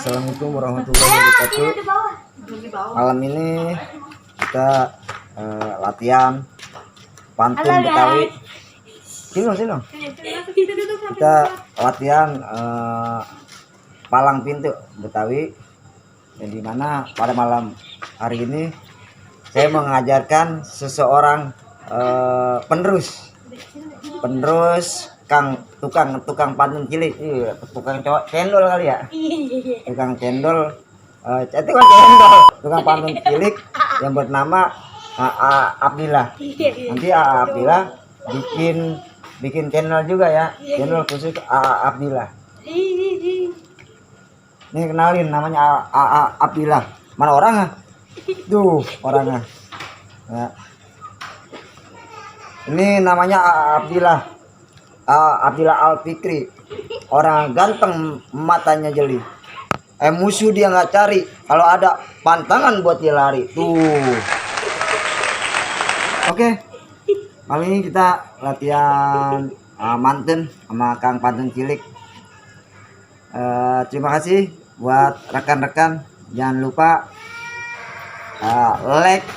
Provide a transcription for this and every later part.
Assalamualaikum warahmatullahi wabarakatuh. Malam ini kita latihan pantun Betawi. Sino. Kita latihan palang pintu Betawi. Yang dimana pada malam hari ini saya mengajarkan seseorang penerus tukang pantun cilik, tukang cendol kali ya, tukang cendol, tukang pantun cilik yang bernama Abdillah. Nanti Abdillah bikin channel juga ya, channel khusus Abdillah. Ini kenalin, namanya Abdillah. Mana orangnya? Tuh orangnya. Ya. Ini namanya Abdillah. Abdillah Al-Fikri, orang ganteng matanya jeli. Musuh dia nggak cari, kalau ada pantangan buat dia lari. Tuh. Oke. Kali ini kita latihan mantun sama Kang Pantun Cilik. Terima kasih buat rekan-rekan. Jangan lupa like,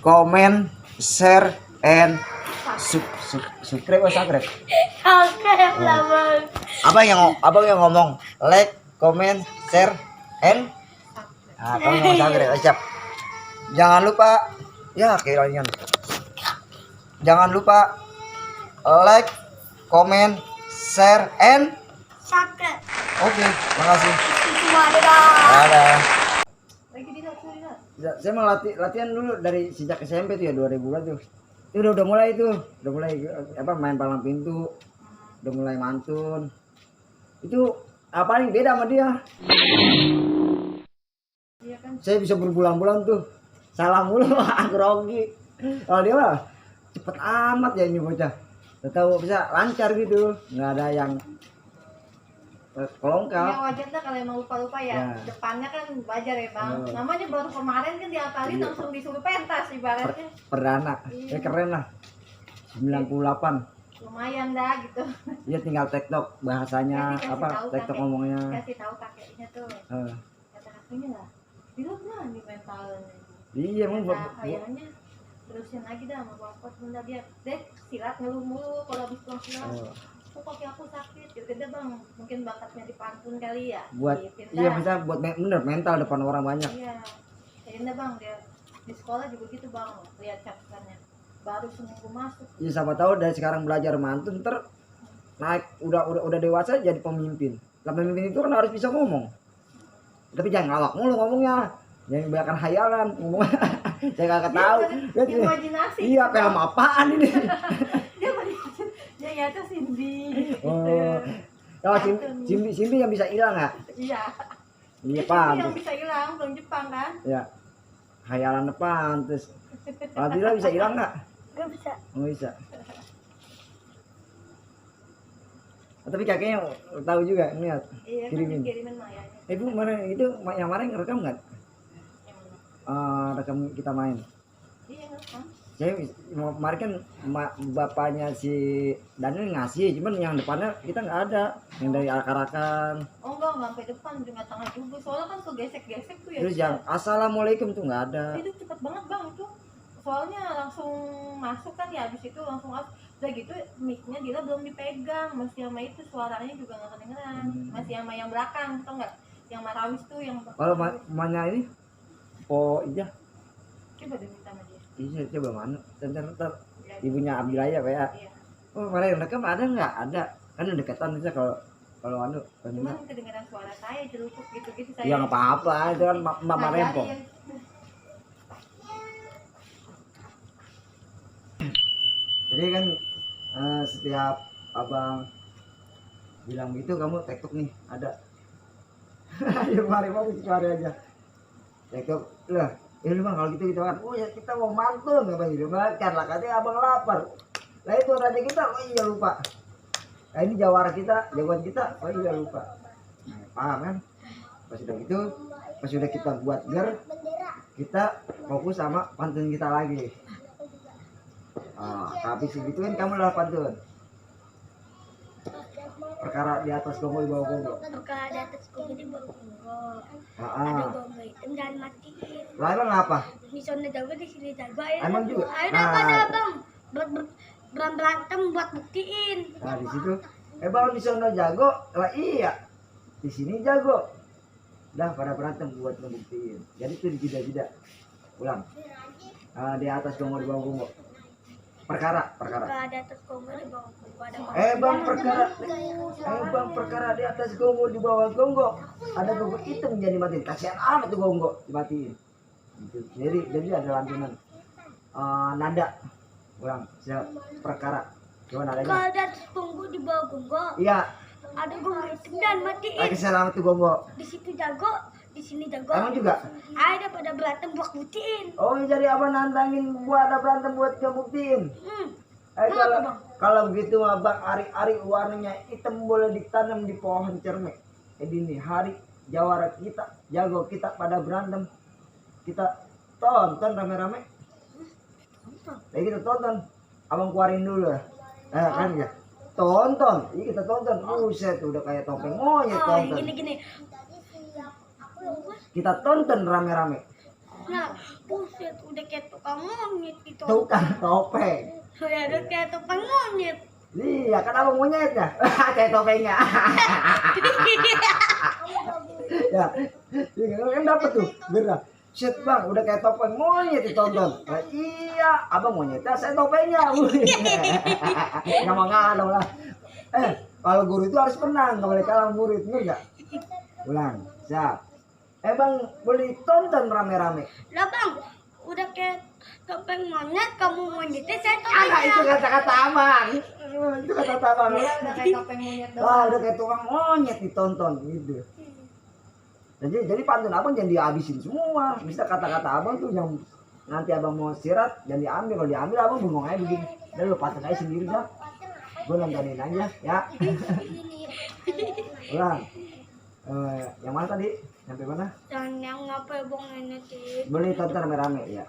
comment, share, and subscribe. Abang yang ngomong like, comment, share, and kamu ngomong subscribe. Siap. Jangan lupa ya kiranya. Jangan lupa like, comment, share, and subscribe. Oke, makasih. Dadah. Saya mau latihan dulu dari sejak SMP tuh ya, 2000-an tuh. Itu udah mulai main palang pintu, udah mulai mantun. Itu apa yang beda sama dia? Iya kan? Saya bisa berbulan-bulan tuh salah mulu, grogi. Kalau dia mah cepet amat ya ini bocah. Tahu bisa lancar gitu, nggak ada yang kelongkal. Ya wajar dah kalau emang lupa-lupa ya. Depannya kan wajar ya bang. Namanya baru kemarin kan diapalin langsung disuruh pentas ibaratnya. Perdana, keren lah. 98. Lumayan dah gitu. Iya tinggal tektok bahasanya tektok ngomongnya. Kasih tahu kakeknya tuh. Kata kakeknya lah. Bilang lah nih mentalnya. Iya emang kayaknya terusin lagi dah sama bapak bunda dia. Deh silat ngeluh mulu kalau habis pulang silat. Kok kaki aku sakit? Yaudah bang, mungkin bakatnya di pantun kali ya. Iya bisa buat bener mental depan orang banyak. Iya. Yaudah bang, dia di sekolah juga gitu bang, lihat catatannya. Baru seminggu masuk. Iya siapa tahu dari sekarang belajar mantun naik udah dewasa jadi pemimpin. Lah pemimpin itu kan harus bisa ngomong. Tapi jangan ngalak mulu ngomongnya. Jangan kebanyakan hayalan ngomongnya. Saya kagak tahu. Imajinasi. Iya, film apaan ini? Ya itu Cindy. Oh. Oh, Cindy yang bisa hilang nggak? Iya. Iya pak. Yang bisa hilang, film Jepang kan? Ya. Hayalan depan terus. Abdillah bisa hilang nggak? Nggak bisa. Nggak bisa. Tapi kakeknya tahu juga niat. Iya, kirimin mayanya. Bu mana itu yang kemarin rekam nggak? Rekam kita main. Iya rekam. Saya kemarin kan bapaknya si Daniel ngasih, cuman yang depannya kita nggak ada, yang dari arak-arakan. Oh enggak sampai depan, cuma tengah juga. Soalnya kan kegesek-gesek tuh ya. Terus yang assalamualaikum tuh nggak ada. Itu cepet banget bang itu. Soalnya langsung masuk kan ya, habis itu langsung udah gitu mic-nya dia belum dipegang, masih sama itu suaranya juga nggak kedengeran, masih sama yang belakang, tau nggak? Yang Marawis tuh yang. Kalau mana ini? Oh iya. Coba deh minta sama dia. Iya coba mana? Ntar ibunya Abdillah ya pak ya. Iya. Oh kemarin rekam ada nggak? Ada. Kan dekatan bisa kalau cuman kedengeran suara saya jerukuk gitu saya. Ya nggak apa-apa, itu kan mama rempong. Jadi kan setiap abang bilang gitu kamu tektok nih ada. Ayo mari aja. Tektok lah. Lu bang kalau gitu kan. Oh ya kita mau mantun apa gitu makan lah katanya abang lapar. Lah itu raja kita. Oh iya lupa. Nah ini jawaban kita. Oh iya lupa. Nah, paham kan? Pas udah gitu, pas udah kita buat kita fokus sama pantun kita lagi. Habis segituin kamu lah pantun. Perkara di atas gonggong di bawah gonggong. Perkara di atas gonggong di bawah gonggong. Ada Ah, gonggong hitam dan matiin. lah emang apa? Di sana jago di sini jago. Ayo Emang juga? Ayo Nah. pada bang. Berantem buat buktiin. Nah di situ, bang di sana jago, lah iya, di sini jago. Dah pada berantem buat ngebuktiin. Jadi itu dijeda-jeda. Ulang. Di atas gonggong di bawah gonggong. Perkara. Perkara di atas gonggong di bawah gonggong. Ada Bang perkara di atas gonggong di bawah gonggong. Ada gonggong hitam jadi matiin. Kasihan amat tuh gonggong dimatiin. Gitu. Jadi ada lantunan. Nada. Ulang. Siap. Perkara. Coba nadanya. Perkara di atas gonggong di bawah gonggong. Iya. Ada gonggong hitam dan matiin. Kasihan amat tuh gonggong. Di situ jago, di sini jago. Emang juga? Ada pada berantem buat buktiin. Oh jadi abang nantangin buat ada berantem buat ngebuktiin. Kenapa, Kalau begitu mah bang ari-ari warnanya hitam boleh ditanam di pohon cermek. Dini hari jawara kita jago kita pada berantem. Kita tonton rame-rame. Kita tonton. Abang keluarin dulu ya. Kan ya. Tonton. Iya kita tonton. Buset udah kayak topeng monyet Oh, tonton. gini. Kita tonton rame-rame. Nah, buset udah kayak tukang monyet gitu. Tukang topeng. Ya udah kayak tukang monyet. Iya kan abang monyetnya. Kayak topengnya. Ya, iya kan dapat tuh. Bener. Shit bang, udah kayak topeng monyet ditonton. Nah, iya, abang monyetnya, saya topengnya. Nggak mau ngalau lah. Kalau guru itu harus menang, nggak boleh kalah murid, bener nggak? Ulang, siap. Bang, boleh tonton rame-rame. Lah bang, udah kayak topeng monyet, kamu monyetnya saya Ah, itu topengnya. kata-kata abang. Itu kata-kata abang. Iya, udah kayak topeng monyet doang. Wah, udah kayak tukang monyet ditonton gitu. Jadi pantun abang jangan dihabisin semua. Bisa kata-kata abang tuh yang nanti abang mau sirat jangan diambil. Kalau diambil abang bengong aja begini. Dan lu pantun aja sendiri dah. Gue nontonin aja ya. Ulang. Yang mana tadi? Sampai mana? Dan yang ngapa bang ini sih? Boleh ditonton rame-rame ya.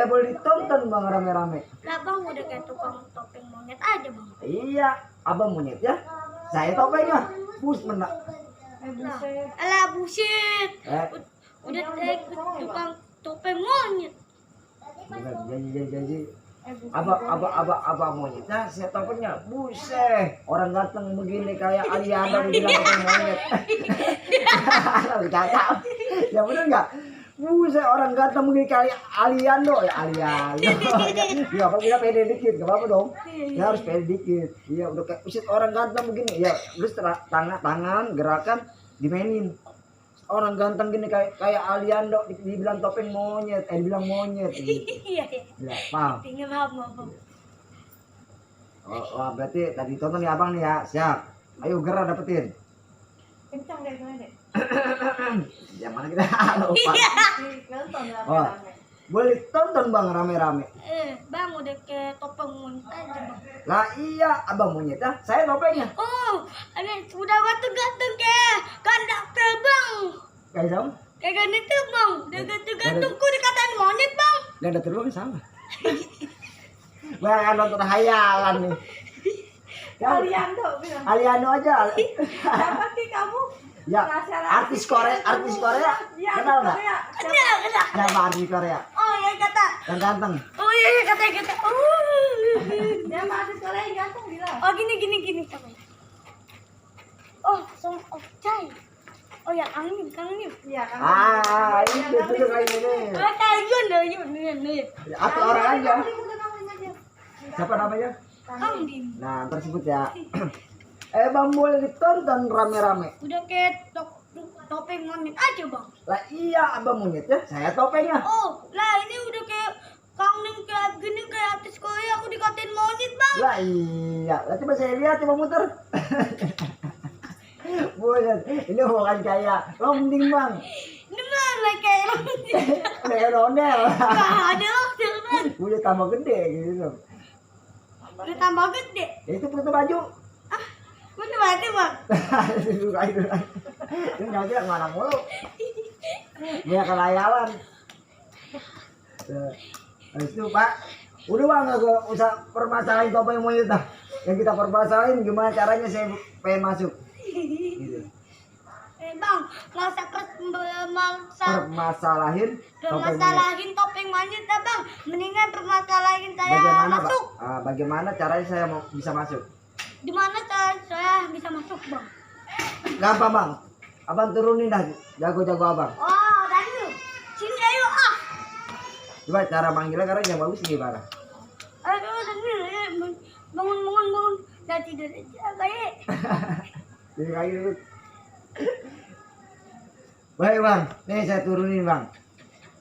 Boleh ditonton bang rame-rame. Lah bang udah kayak tukang topeng monyet aja bang. Iya, abang monyet ya. Saya topengnya. Bus menak. Buset. Alah buset. Eh, Udah kayak tukang topeng monyet. bukan janji. Buset. Abang monyetnya saya topengnya. Buset, orang ganteng begini kayak Alianda dibilang topeng monyet. Bercanda. Ya bener nggak? Buset, orang ganteng begini kayak Aliando ya Aliando. Ya apa kita pede dikit, nggak apa-apa dong. Ya harus pede dikit. Iya udah kayak buset orang ganteng begini. Ya terus tangan gerakan dimainin. Orang ganteng gini kayak Aliando dibilang topeng monyet, dibilang monyet. Gitu. Iya. Ya, paham. Tinggal paham bang. Oh, berarti tadi tonton ya abang nih ya, siap. Ayo gerak dapetin. Kencang deh, gimana deh? Yang mana kita lupa. Nonton Oh. rame-rame. Boleh tonton bang rame-rame. Bang udah kayak topeng monyet aja bang. Lah iya, abang monyet ya, saya topengnya. Oh, ada sudah ganteng kayak kandakter bang. Kayak sama? Kayak ganteng tuh bang. Udah ganteng-gantengku dikatain monyet bang. Gak ada terlalu sama. Bang nonton hayalan nih. Ya, Aliando bilang. Aliano aja. Siapa sih kamu? Ya, artis Korea. Iya, Kenal nggak? Korea. Kata. Siapa artis Korea? Oh iya kata. Yang ganteng. Oh iya kata. Siapa artis Korea yang ganteng bilang? Oh gini. Oh Song of Chai. Oh ya Kang Nim. Iya kan. Itu tuh kayak gini. Oh Yun. Atau orang aja. Siapa namanya? Kang Nim. Nah, tersebut ya. Bang boleh ditonton rame-rame. Udah kayak topeng monyet aja bang. Lah iya, abang monyet ya, saya topengnya. Oh lah ini udah kayak Kang Nim kayak gini kayak artis Korea aku dikatain monyet bang. Lah iya, lah coba saya lihat, coba muter. Buset, ini bukan kayak londing bang. Ini mah kayak Kayak rondel. nggak ada bang. Buset tambah gede gitu. Udah tambah gede. Ya itu foto baju. Mana mati bang? Itu. Ini nyampe nggak mulu. Dia kelayalan. Nah, itu Pak. Udah bang, nggak usah permasalahin topeng monyet dah. Yang kita permasalahin gimana caranya saya pengen masuk. Gitu. Bang, nggak usah Permasalahin topeng monyet. permasalahin topeng monyet ya bang. Mendingan permasalahin saya Bagaimana Pak? masuk. Bagaimana caranya saya mau bisa masuk? Di mana cara saya bisa masuk bang? Gampang Bang. Abang turunin dah jago-jago abang. Oh, tadi lu. Sini ayo ah. Coba cara manggilnya karena yang bagus gimana? Ayo, tadi bangun. Udah tidur aja, baik. Jadi kayak gitu. Baik Bang, nih saya turunin Bang.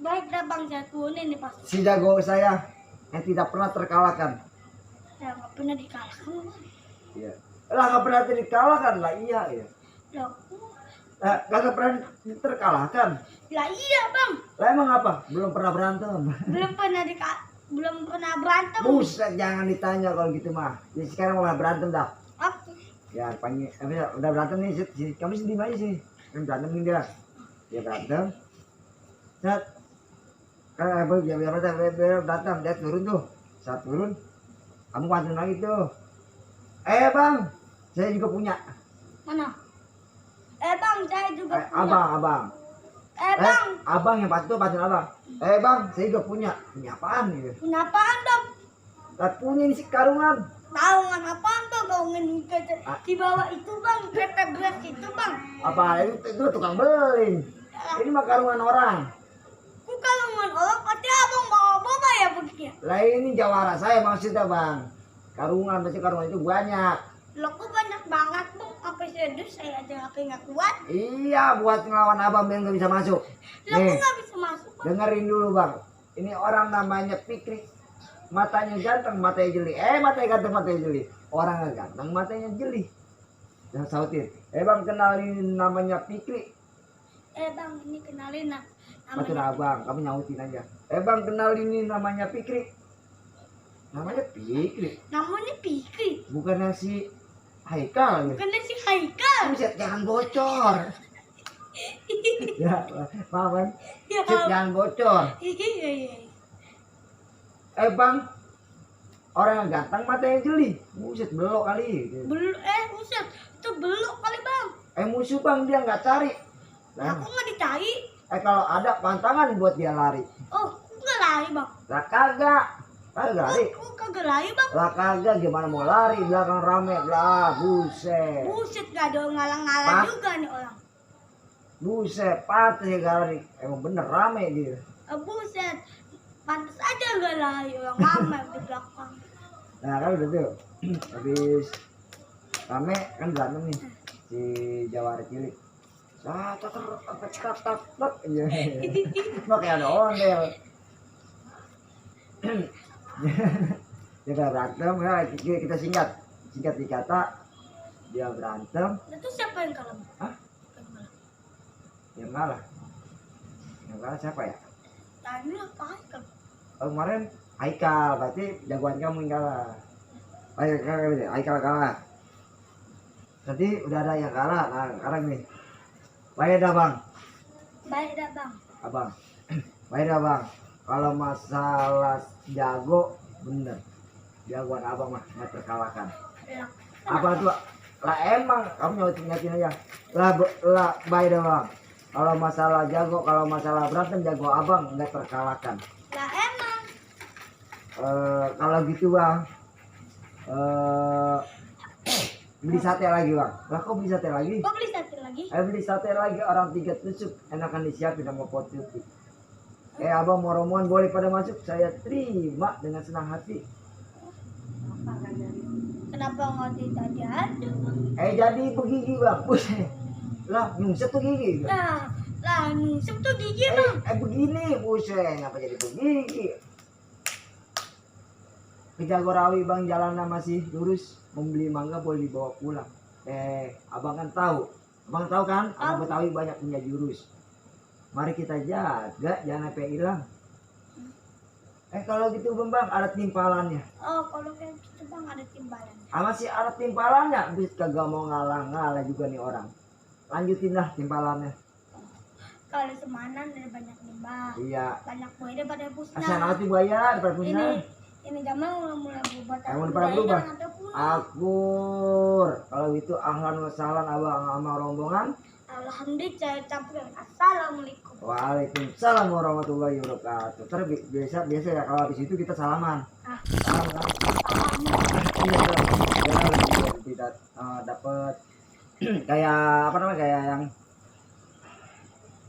Baik dah bang, saya turunin nih pas. Si jago saya yang tidak pernah terkalahkan. Saya nggak pernah dikalahkan bang. Iya. Lah nggak pernah dikalahkan lah iya ya. Loh, Nggak pernah terkalahkan. lah iya bang. Lah emang apa? Belum pernah berantem. Belum pernah berantem. Buset, jangan ditanya kalau gitu mah. Jadi sekarang mau berantem dah. Oke. Ya panggil, udah berantem nih, sini. Kamu sendiri aja sih. Kan berantem nih dia. Dia berantem. Set. Kan biar berantem, dia turun tuh. Saat turun, kamu pantun lagi tuh. Bang, saya juga punya. Mana? Bang, saya juga punya. Abang. Bang, Abang yang pantun abang. Bang, saya juga punya. Punya apaan gitu? punya apaan dong? Lah punya ini si karungan. Taungan apaan tuh gaungan di bawah itu bang, kereta beras itu bang. Apa itu tukang beling. Ini mah karungan orang. Kok gaungan orang pasti abang bawa ya begini? Lah ini jawara saya maksudnya Bang. Karungan, pasti karungan itu banyak. Loh kok banyak banget bang, sampai sedus saya aja nggak kuat. Iya, buat ngelawan abang biar nggak bisa masuk. Loh kok Nih, nggak bisa masuk bang? dengerin dulu Bang. Ini orang namanya Fikri. Matanya ganteng, matanya jeli. Matanya ganteng, matanya jeli. Orangnya ganteng, matanya jeli. Jangan sautin. Bang, kenalin namanya Fikri. Bang, ini kenalin nah. Betul Namanya abang, kamu nyautin aja. Bang, kenalin ini namanya Fikri. Namanya Fikri. namanya Fikri. Bukannya si Haikal. Bukannya si Haikal. Buset, jangan bocor. Ya, maaf kan? Ya Cik, jangan bocor. iya. Bang, orang yang ganteng matanya jeli. Buset, belok kali. Buset, itu belok kali bang. Musuh Bang, dia nggak cari. Aku Nah, nggak dicari. kalau ada pantangan buat dia lari. Oh, aku nggak lari bang. Lah kagak lari. Aku kagak lari bang. Lah kagak, gimana mau lari? Belakang rame, lah buset. Buset, gak ada ngalang-ngalang Pak. juga nih orang. Buset, patah ya lari. Emang bener rame dia. Buset, pantas aja nggak lari orang ramai di belakang. Nah kan udah tuh. Habis rame kan berantem nih si Jawara cilik. Tak iya. Kayak ada ondel. Kita berantem ya, kita singkat dikata dia berantem. Itu siapa yang kalah? Hah? Yang kalah? Yang kalah siapa ya? Tadi apa Haikal? Kemarin Haikal, berarti jagoan kamu yang kalah. Haikal kalah. Tadi udah ada yang kalah. Nah sekarang nih, baik dah Bang. Baik dah bang. Abang, baik dah Bang. Kalau masalah jago, bener. Jagoan abang mah nggak terkalahkan. Lah, Apa tuh? Lah emang kamu nyatin aja. Lah baik dah Bang. Kalau masalah jago, kalau masalah berantem jago abang nggak terkalahkan. lah emang. Kalau gitu Bang, beli sate lagi Bang. Lah kok beli sate lagi? Kok beli satu lagi? Beli sate lagi, orang 3 tusuk, enakan disiapin sama potuti. Abang mau rombongan boleh pada masuk, saya terima dengan senang hati. Kenapa nggak tadi aja? Jadi begigi Bang. Buset. Lah nyungsep tuh gigi. Lah nyungsep tuh gigi bang. Begini buset, ngapa jadi begigi? Ke Jagorawi Bang, jalannya masih lurus, membeli mangga boleh dibawa pulang. Abang kan tahu. Abang tahu kan, orang Betawi banyak punya jurus. Mari kita jaga, jangan sampai hilang. Kalau gitu Bang, ada timpalannya. Oh, kalau kayak gitu bang ada timbalan. Masih ada timpalannya, bis kagak mau ngalah juga nih orang. Lanjutin lah timpalannya. Kalau semanan ada banyak limbah. Iya. Banyak buaya daripada Asal pusna. nanti bayar berapa Ini punya? Ini zaman mulai berubah. Emang udah pada berubah. Akur. Kalau gitu ahlan wa sahlan abang sama rombongan. Alhamdulillah saya campur. Assalamualaikum. Waalaikumsalam warahmatullahi wabarakatuh. Terus biasa ya kalau habis itu kita salaman. Salam kan? Iya dong. Jangan tidak dapat kayak apa namanya kayak yang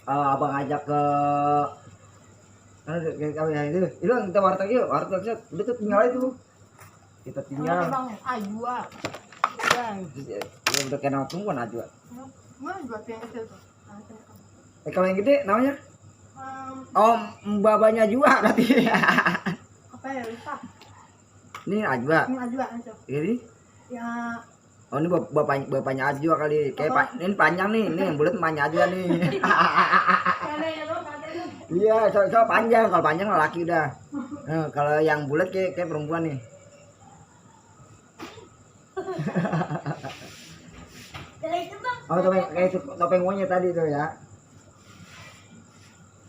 abang ajak ke kayak itu kita warteg yuk udah tuh tinggal itu kita tinggal Bang, ajwa. ya udah kayak nama perempuan aja. Mana jual yang kecil tuh? Kalau yang gede namanya babanya juga berarti. Apa ya lupa? Ini Ajwa. Ini ajwa aja. Ini Ya oh ini bapaknya Ajwa kali kayak ini panjang nih ini yang bulat emaknya Ajwa nih. ya lo katanya. Iya so panjang kalau panjang laki udah. Kalau yang bulat kayak perempuan nih. Kalau itu bang. Oh topeng monyet tadi tuh ya.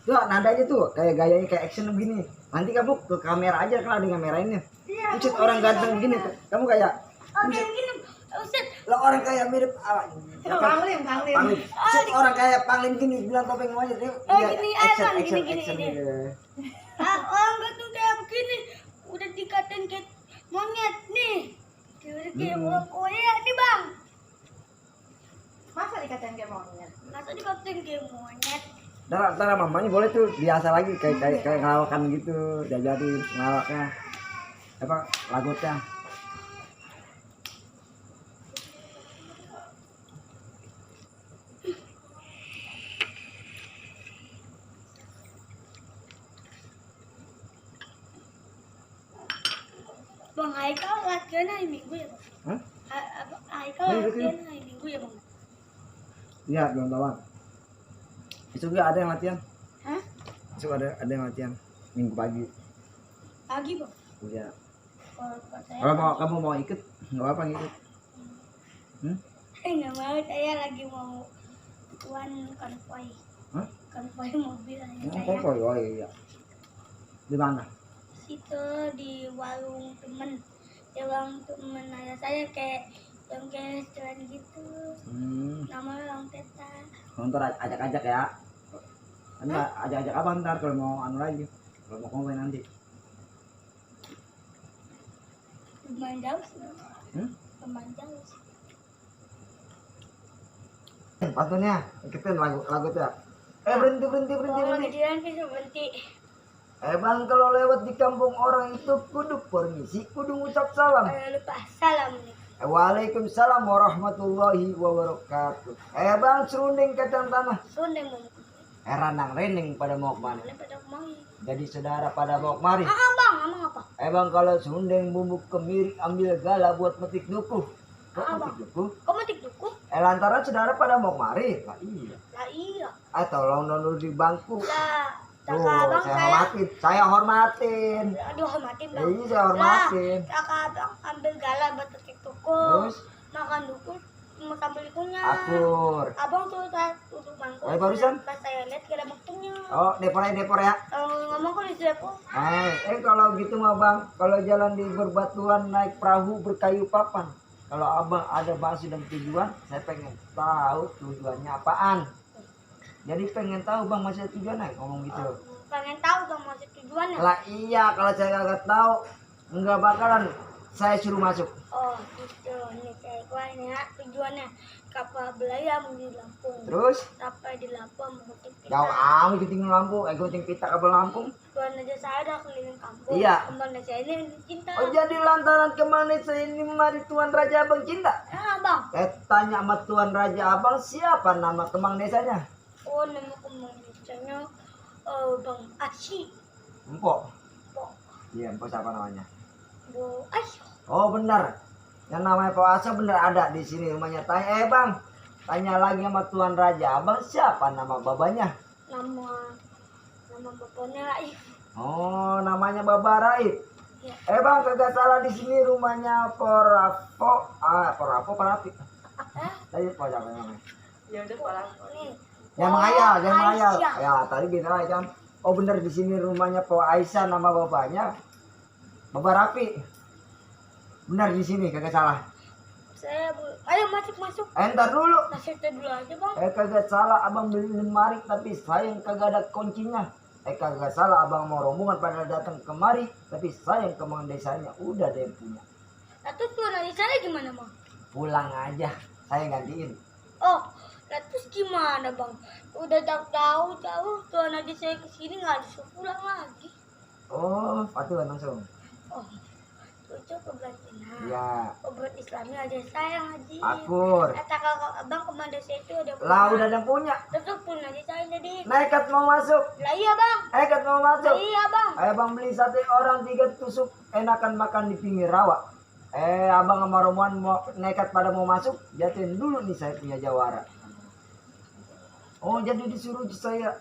Tuh nadanya tuh kayak gayanya kayak action begini. Nanti kamu ke kamera aja kalau ada kamera ini. Iya. Buset orang ganteng begini tuh. Kamu kayak Oke begini. Ustaz. lo orang kayak mirip Panglim. Buset, orang kayak Panglim gini bilang topeng monyet dia. Gini, Action Bang, gini. gitu. Orang ganteng kayak begini. Udah dikatain kayak monyet nih. Udah kayak orang Korea nih bang. Masa dikatain kayak monyet? Masa dikatain kayak monyet? Ntar mamanya boleh tuh biasa lagi kayak ngelawakan gitu, jadi ngelawaknya apa lagutnya. Bang Haikal latihan hari Minggu ya bang? Hah? Haikal latihan hari Minggu ya bang? Iya belum tahu. Besok juga ada yang latihan. Hah? Besok ada yang latihan minggu pagi. Pagi bang? Iya. Kalau saya Kalau kamu mau ikut nggak apa ngikut. nggak mau, saya lagi mau konvoy. Hah? Konvoy mobil Oh, saya. oh iya. Di mana? Situ di warung temen. Di warung temen ayah saya kayak yang kayak restoran gitu. Namanya Lang Teta. Ntar ajak-ajak ya. Ajak-ajak apa ntar kalau mau anu lagi. Kalau mau konvoy nanti. Lumayan jauh sih. Lumayan jauh sih. Pantunnya ikutin lagu tuh. Berhenti. Kalau lagi jalan bisa berhenti. Bang kalau lewat di kampung orang itu kudu permisi, kudu ngucap salam. Lupa assalamualaikum. Waalaikumsalam warahmatullahi wabarakatuh. Bang serunding kacang tanah. Sundeng mau. Ranang rening pada mau kemana? Boleh pada mau. Jadi saudara pada mau kemari. Bang, emang apa? Bang kalau serunding bumbu kemiri ambil gala buat metik duku. Kok metik duku? Kok metik duku? Lantaran saudara pada mau kemari. Lah iya. Lah iya. Tolong dulu di bangku. Lah, Tuh, abang saya hormatin. Aduh, hormatin bang. Iya, saya hormatin. Kakak abang ambil gala buat metik duku. Terus Makan duku, makan belikunya. akur. Abang tuh saya duduk bangku. Barusan? Pas saya lihat gak ada bangkunya. Oh, depor ya. Ngomong kok di depot. Kalau gitu mah bang, kalau jalan di berbatuan naik perahu berkayu papan. Kalau abang ada maksud dan tujuan, saya pengen tahu tujuannya apaan. Jadi pengen tahu bang maksud tujuannya ngomong gitu. Pengen tahu bang maksud tujuannya. Lah iya, kalau saya kagak tahu, nggak bakalan saya suruh masuk. Oh gitu, nih kayak gua ini ya tujuannya kapal belayar di Lampung. Terus? Sampai di Lampung mengutik pita. Jauh amat ketinggian Lampung, gunting pita kabel Lampung. Tuan aja saya udah keliling kampung. Iya. Kemana saya ini cinta. Oh jadi lantaran kemana saya ini mari Tuan Raja Abang cinta? Bang. Tanya sama Tuan Raja Abang siapa nama kemang desanya? Oh nama kemang desanya Bang Asyi. Empok. Pok. Iya, empok siapa namanya? Bu Asy. Oh benar. Yang namanya Pak Asa benar ada di sini rumahnya. Tanya bang, tanya lagi sama Tuan Raja Abang siapa nama babanya? Nama bapaknya Raif. Oh namanya Baba Raif. Ya. Bang kagak salah di sini rumahnya Porapo. Porapo Parapi. Tadi apa siapa namanya? Ya udah parah. Nih. Yang mengayal, yang mengayal. Aisyah. Ya tadi benar kan. Oh benar di sini rumahnya Po Aisyah nama bapaknya Bapak Rapi. Benar di sini kagak salah. Ayo masuk. Entar dulu. Nasib dulu aja bang. Kagak salah abang beli lemari tapi sayang kagak ada kuncinya. Kagak salah abang mau rombongan pada datang kemari tapi sayang kemang desanya udah ada yang punya. Nah terus tuan adik saya gimana bang? Pulang aja, saya gantiin. Oh, nah terus gimana bang? Udah jauh tuan adik saya kesini nggak disuruh pulang lagi. Oh, patuhan langsung. Oh, cukup berarti. Nah, Ya, obat Islami aja sayang haji. akur. Kata kakak abang kemana saya itu udah punya. Lah udah ada yang punya. Terus pun aja saya jadi. Nekat mau masuk. Lah iya bang. Nekat mau masuk. Iya bang. Bang beli sate orang 3 tusuk, enakan makan di pinggir rawa. Abang sama rombongan mau nekat pada mau masuk, jatuhin dulu nih saya punya jawara. Oh jadi disuruh saya,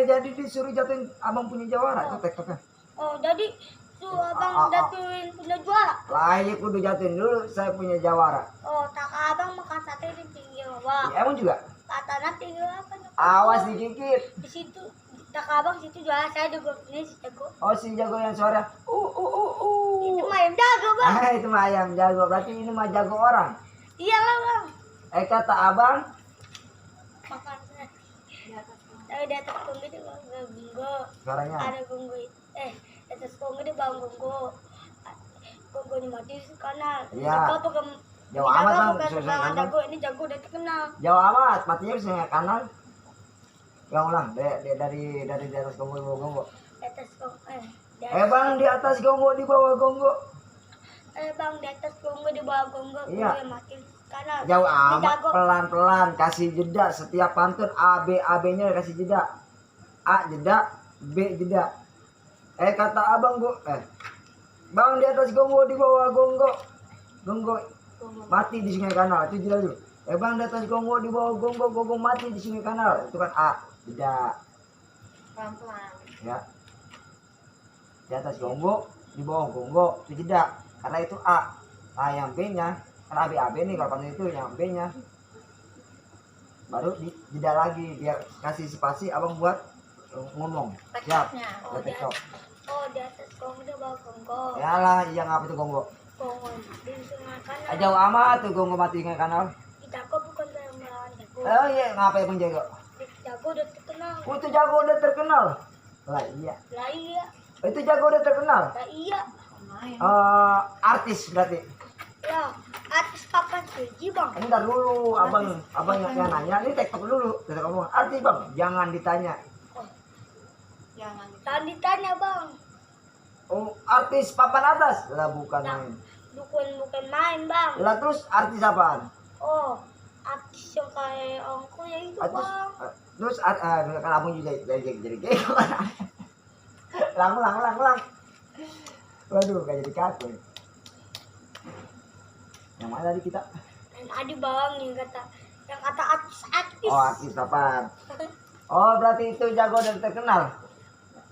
jadi disuruh jatuhin abang punya jawara itu tektoknya. Oh jadi tuh abang jatuhin punya juara. Lah ya kudu jatuhin dulu saya punya jawara. Oh tak abang makan sate di pinggir bang. Ya, emang juga? Katanya pinggir apa? Awas digigit. Di situ tak abang situ juara saya juga ini si jago. Oh si jago yang suara. Itu mah yang jago bang. Itu mah ayam jago. Berarti ini mah jago orang. Iyalah bang. Kata abang. Makan sate. Tapi di atas konggo itu bang gonggo. Suaranya. Ada gonggo di atas konggo itu bang gonggo. Gonggonya mati di kanal. Iya. Jauh amat bang. Jago ini jago udah terkenal. Jauh amat. Matinya bisa kanan. Yang ulang. Dari di atas gonggo. Di atas konggo. Bang di atas gonggo di bawah gonggo. Bang di atas gonggo di bawah gonggo. Iya. Gonggo mati di kanal. Jauh Ini amat, jago. pelan-pelan kasih jeda setiap pantun A-B-nya kasih jeda. A jeda, B jeda. Kata abang bu, bang di atas gonggo di bawah gonggo. Gonggo mati di sungai kanal, itu jeda dulu. Bang di atas gonggo di bawah gonggo, gonggo mati di sungai kanal. Itu kan A, jeda. Pelan-pelan. Ya. Di atas gonggo, di bawah gonggo, itu jeda. Karena itu A. Nah yang B-nya kan AB nih kalau pantun itu yang B-nya baru jeda lagi biar kasih spasi abang buat ngomong. Siap. Oh, di atas, di atas gonggo di bawah gonggo. Yalah, iya ngapa tuh gonggo? Gonggo di sungai kanal. Jauh amat tuh gonggo mati di kanal. Jago bukan yang melawan jago. Oh iya, ngapa emang jago? Jago udah terkenal. Itu jago udah terkenal. Lah iya. Lah iya. Itu jago udah terkenal. Lah iya. Lumayan. Artis berarti. Ya, artis papan keji bang. Entar dulu, abang yang nanya. Ini tektok dulu. Kita ngomong artis bang, jangan ditanya. Jangan. Tadi ditanya bang. Oh, artis papan atas? Lah bukan Nah. main. Bukan main bang. Lah terus artis apaan? Oh, artis yang kayak ongko ya itu Terus, bang. terus kamu juga jadi kayak lang. Waduh, kayak jadi kaku. Yang mana tadi kita? Dan ada bang yang kata artis. Oh, artis apaan? Oh, berarti itu jago dan terkenal.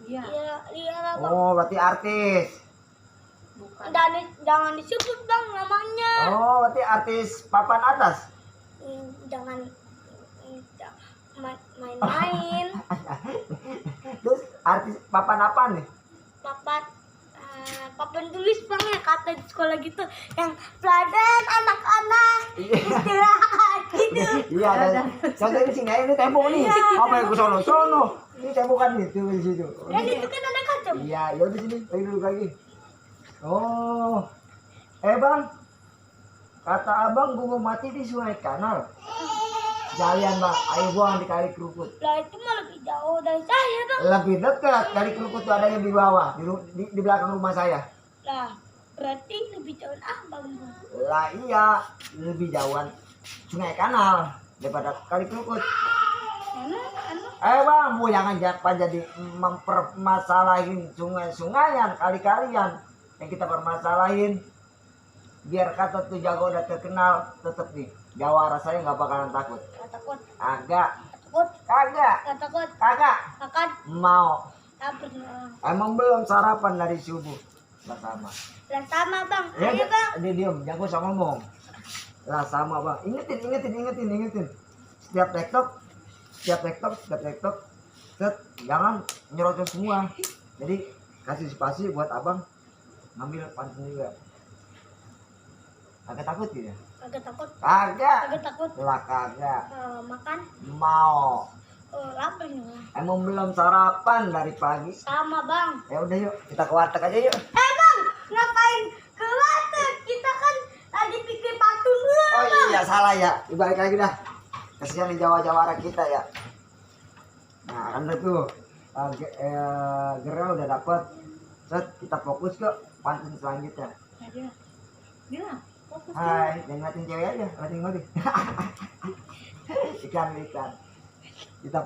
Iya. Iya lah bang. Oh, berarti artis. Bukan. Dan jangan disebut bang namanya. Oh, berarti artis papan atas. Jangan main-main. Terus artis papan apa nih? Papan tulis bang ya kata di sekolah gitu yang pelajaran anak-anak istirahat gitu. Iya, ada. Contoh di sini ini tembok nih. Apa yang ke sono? Ini tembok kan nih, tuh di situ. Dan itu kan ada kaca. Iya, ya di sini. Lagi dulu lagi. Oh. Bang. Kata abang gua mau mati di sungai kanal. Jalian bang, ayo buang di kali kerukut. Lah itu mah lebih jauh dari saya bang. Lebih dekat, kali kerukut tuh ada yang di bawah, di belakang rumah saya. Lah berarti lebih jauh abang bang. Lah iya, lebih jauhan sungai kanal daripada kali kerukut. Bang, bu jangan jadi mempermasalahin sungai-sungayan, kali-kalian yang kita permasalahin. Biar kata tuh jago udah terkenal, tetep nih jawara saya nggak bakalan takut. Gak takut. Agak. Takut. Kagak. Gak takut. Kagak. Akan. Mau. Tak pernah. Emang belum sarapan dari subuh. Lah sama. Lah sama bang. Ya, Ayo bang. dia diam, jago sama ngomong. Lah sama bang. Ingetin. Setiap tektok, jangan nyerocos semua. Jadi kasih spasi buat abang ngambil pantun juga. Agak takut gitu ya? Agak takut. Kagak. Agak takut. Lah kagak. Makan. Mau. Lapar nih bang. Emang belum sarapan dari pagi. Sama bang. Ya udah yuk, kita ke warteg aja yuk. Bang, ngapain ke warteg? Kita kan lagi bikin patung dulu. Oh iya, salah ya. Balik lagi dah. Kasihan di Jawa-Jawara kita ya. Nah, kan tuh gerel udah dapet. Set, kita fokus ke pantun selanjutnya. Ya, bilang fokus. Hai, jangan ngeliatin cewek aja, ngeliatin gue deh. Ikan. Kita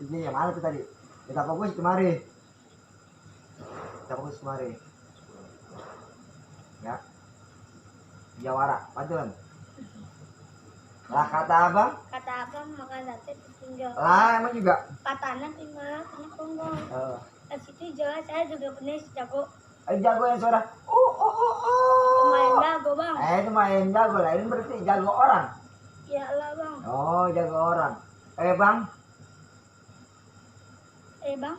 ini yang mana tuh tadi? Kita fokus kemari. Ya. Jawara, pantun. Lah kata abang? Kata abang makan sate tinggal. Lah emang juga. Katanya tinggal kena ponggol. Oh. Di situ jelas saya juga punya jago. Jago yang suara. Lumayan jago bang. Itu main jago lah. Ini berarti jago orang. Iyalah bang. Oh, jago orang. Bang. Bang.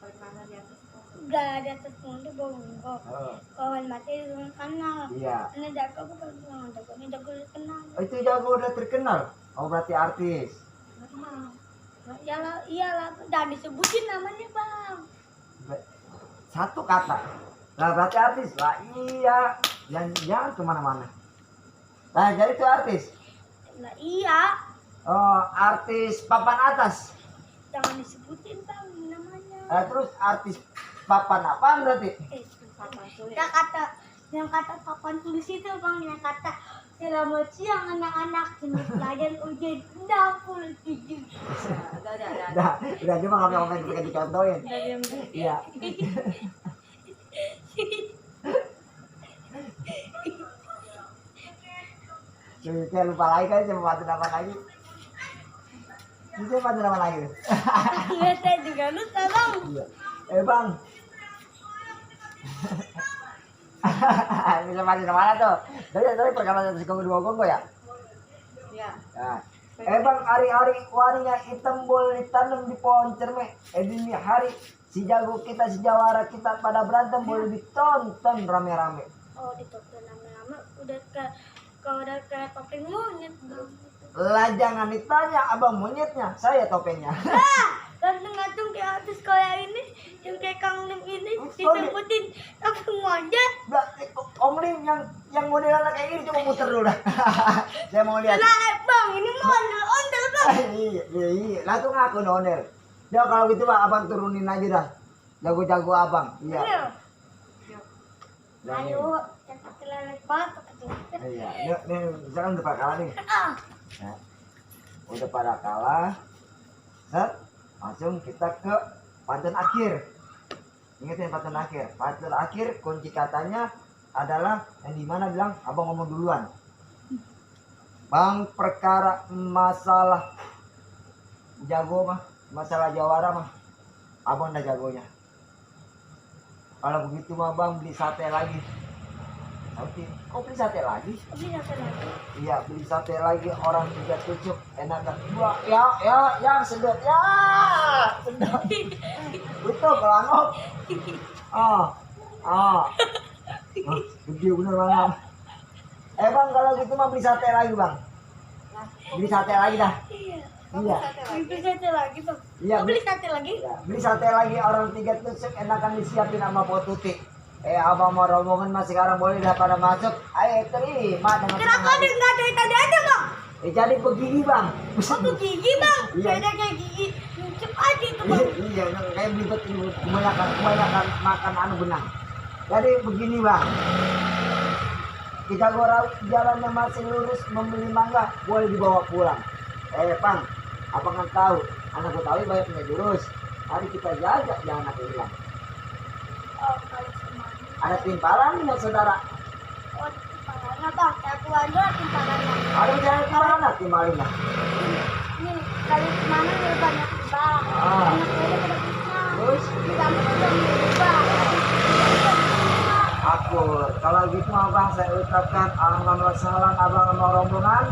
Balik mana di atas pohon? Gak ada atas pohon bonggol. Oh, Kawan mati di kanal. iya. Ini jago bukan bang. Jago ini jago kenal. Itu jago udah terkenal. Oh, berarti artis. Iyalah. Jangan disebutin namanya bang. Satu kata. Lah berarti artis. Lah iya. Jangan kemana-mana. Nah, jadi itu artis. Nah iya. Oh, artis papan atas. Jangan disebutin bang namanya. Terus artis papan apaan berarti? Papan sulit. Yang kata papan tulis itu bang, yang kata selamat siang anak-anak, ini pelajaran ujian dapur 7. Udah dia mah ngapain kita dicontohin. Iya. Saya lupa lagi kan saya pantun apa lagi. Ini pantun apa lagi? Nggak, saya juga lupa bang. Iya. Bang. Bisa pantun mana tuh? Dari perkataan si Kongo 2 Kongo ya? Ya. Nah. Bang, hari-hari warinya hitam boleh ditanam di pohon cermek. Dini hari si jago kita, si jawara kita pada berantem boleh ditonton rame-rame. Oh ditonton lama-lama udah kayak topeng monyet bang. Lah jangan ditanya abang monyetnya, saya topengnya. Gantung kayak artis kayak ini, yang kayak Kang Lim ini disebutin topeng monyet. Om Lim yang modelan kayak gini coba muter dulu dah. Saya mau lihat. Lah bang, ini mau ondel bang. Iya, lah tuh ngaku ondel. Ya kalau gitu bang, abang turunin aja dah. Jago-jago abang. Iya. Ayo, cepat lelet banget. Iya, ini misalkan udah pada kalah nih. Nah, udah pada kalah. Set, langsung kita ke pantun akhir. Ingetin pantun akhir. Pantun akhir kunci katanya adalah yang dimana bilang abang ngomong duluan. Bang, perkara masalah jago mah, masalah jawara mah, abang udah jagonya. Kalau begitu mah bang beli sate lagi. Oke, kok beli sate lagi? Iya, beli sate lagi orang juga tusuk enak kan? Ya, sedot ya, sedot. Betul kelangop. Gede bener bang. Bang kalau gitu mah beli sate lagi bang. Beli sate lagi dah. Iya. Beli sate lagi bang. Iya. Beli sate lagi. Ya, beli sate lagi orang 3 tusuk enakan disiapin sama Potuti. Abang mau rombongan mas sekarang boleh dah pada masuk. Ayo terima dengan kenapa dia nggak dari tadi aja bang? Jadi begini bang. Gigi bang. Iya. Beda kayak gigi. Cepat aja itu bang. Iya, kayak belibet ini kebanyakan makan anu benang. Jadi begini bang. Kita gorau jalannya masih lurus membeli mangga boleh dibawa pulang. Bang, apa nggak tahu? Anak Betawi banyak punya jurus. Mari kita jaga jangan ada hilang. Oh, kalau semuanya. Ada timpalan nggak saudara? Oh, timpalannya bang. Saya keluarga timpalannya. Ada jangan timpalan nggak timbalin lah. Ini kali kemana ya banyak timbal. Anak saya pada bisa. Terus? Kita udah berubah. Akur. Kalau gitu abang saya ucapkan alhamdulillah salam abang sama rombongan.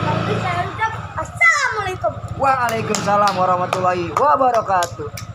Tapi saya ucap assalamualaikum. Waalaikumsalam warahmatullahi wabarakatuh.